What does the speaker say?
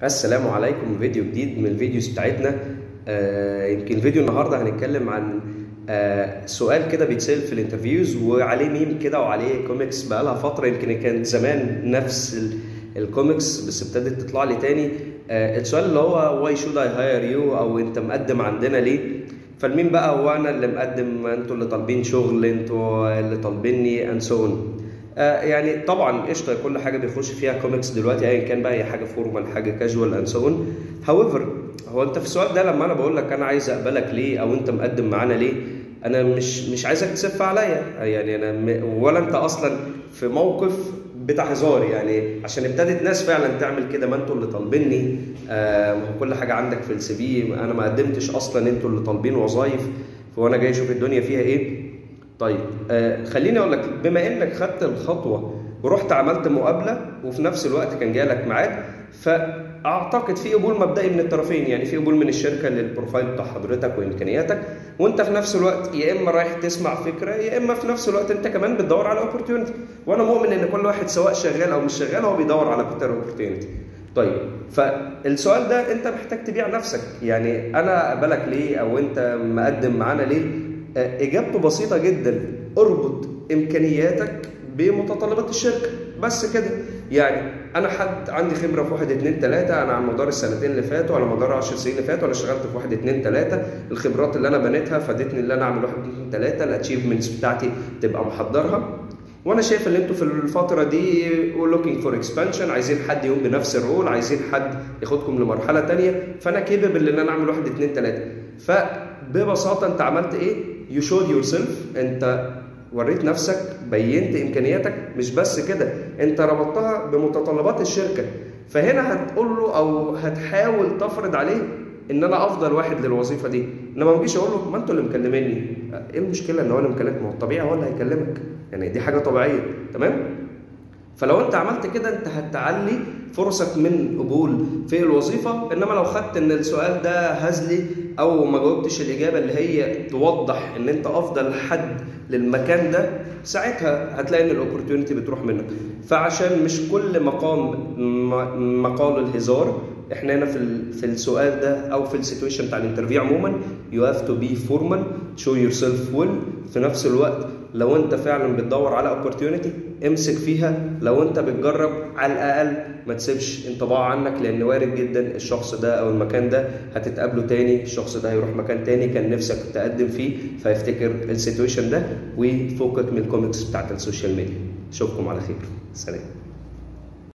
السلام عليكم. فيديو جديد من ال videos بتاعتنا. يمكن فيديو النهارده هنتكلم عن سؤال كده بيتسال في ال interviews وعليه ميم كده وعليه كوميكس بقالها فتره، يمكن كانت زمان نفس الكوميكس بس ابتدت تطلع لي تاني. السؤال اللي هو why should I hire you، او انت مقدم عندنا ليه؟ فالميم بقى هو انا اللي مقدم، انتوا اللي طالبين شغل، انتوا اللي طالبيني and so on. يعني طبعا قشطه، كل حاجة بيخش فيها كوميكس دلوقتي ايا كان بقى، هي حاجة formal حاجة casual and so on. however هو انت في السؤال ده لما انا بقول لك انا عايز اقبلك ليه او انت مقدم معانا ليه، انا مش عايزك تسف عليا، يعني انا ولا انت اصلا في موقف بتاع هزار، يعني عشان ابتدت ناس فعلا تعمل كده، ما انتوا اللي طالبيني، ما هو كل حاجة عندك في ال CV، انا ما قدمتش اصلا، انتوا اللي طالبين وظايف، فانا جاي اشوف الدنيا فيها ايه. طيب خليني اقول لك، بما انك خدت الخطوة ورحت عملت مقابله وفي نفس الوقت كان جالك ميعاد، فاعتقد في قبول مبدئي من الطرفين، يعني في قبول من الشركة لل profile بتاع حضرتك وامكانياتك، وانت في نفس الوقت يا اما رايح تسمع فكرة، يا اما في نفس الوقت انت كمان بتدور على opportunity. وانا مؤمن ان كل واحد سواء شغال او مش شغال هو بيدور على better opportunity. طيب فالسؤال ده انت محتاج تبيع نفسك، يعني انا اقبلك ليه او انت مقدم معانا ليه؟ اجابته بسيطة جدا، اربط امكانياتك بمتطلبات الشركة بس كده. يعني انا حد عندي خبره في 1 2 3، انا على مدار السنتين اللي فاتوا، على مدار 10 سنين اللي فاتوا، انا اشتغلت في 1 2 3، الخبرات اللي انا بنيتها فادتني اللي انا اعمل 1 2 3، ال achievements بتاعتي تبقى محضرها، وانا شايف ان انتوا في الفترة دي looking for expansion، عايزين حد يقوم بنفس ال role، عايزين حد ياخدكم لمرحلة ثانية، فانا capable ان انا اعمل 1 2 3. فببساطه انت عملت ايه؟ you showed yourself، انت وريت نفسك، بينت امكانياتك. مش بس كده، انت ربطتها بمتطلبات الشركة، فهنا هتقول له او هتحاول تفرض عليه ان انا افضل واحد للوظيفة دي. انما ما اجيش اقول له ما انتوا اللي مكلميني، ايه المشكلة ان هو اللي مكلمك؟ ما هو الطبيعي هو اللي هيكلمك، يعني دي حاجة طبيعية، تمام؟ فلو انت عملت كده انت هتعلي فرصك من قبول في الوظيفة. انما لو خدت ان السؤال ده هزلي او ما جاوبتش الاجابة اللي هي توضح ان انت افضل حد للمكان ده، ساعتها هتلاقي ان ال opportunity بتروح منك. فعشان مش كل مقام مقال الهزار، احنا هنا في السؤال ده او في ال situation بتاع ال interview عموما you have to be formal، show yourself well. في نفس الوقت لو انت فعلا بتدور على opportunity امسك فيها، لو انت بتجرب على الاقل ما تسيبش انطباع عنك، لان وارد جدا الشخص ده او المكان ده هتتقابله تاني، الشخص ده هيروح مكان تاني كان نفسك تقدم فيه، فيفتكر ال situation ده ويفكك من الكوميكس بتاعت ال social media. اشوفكم على خير، سلام.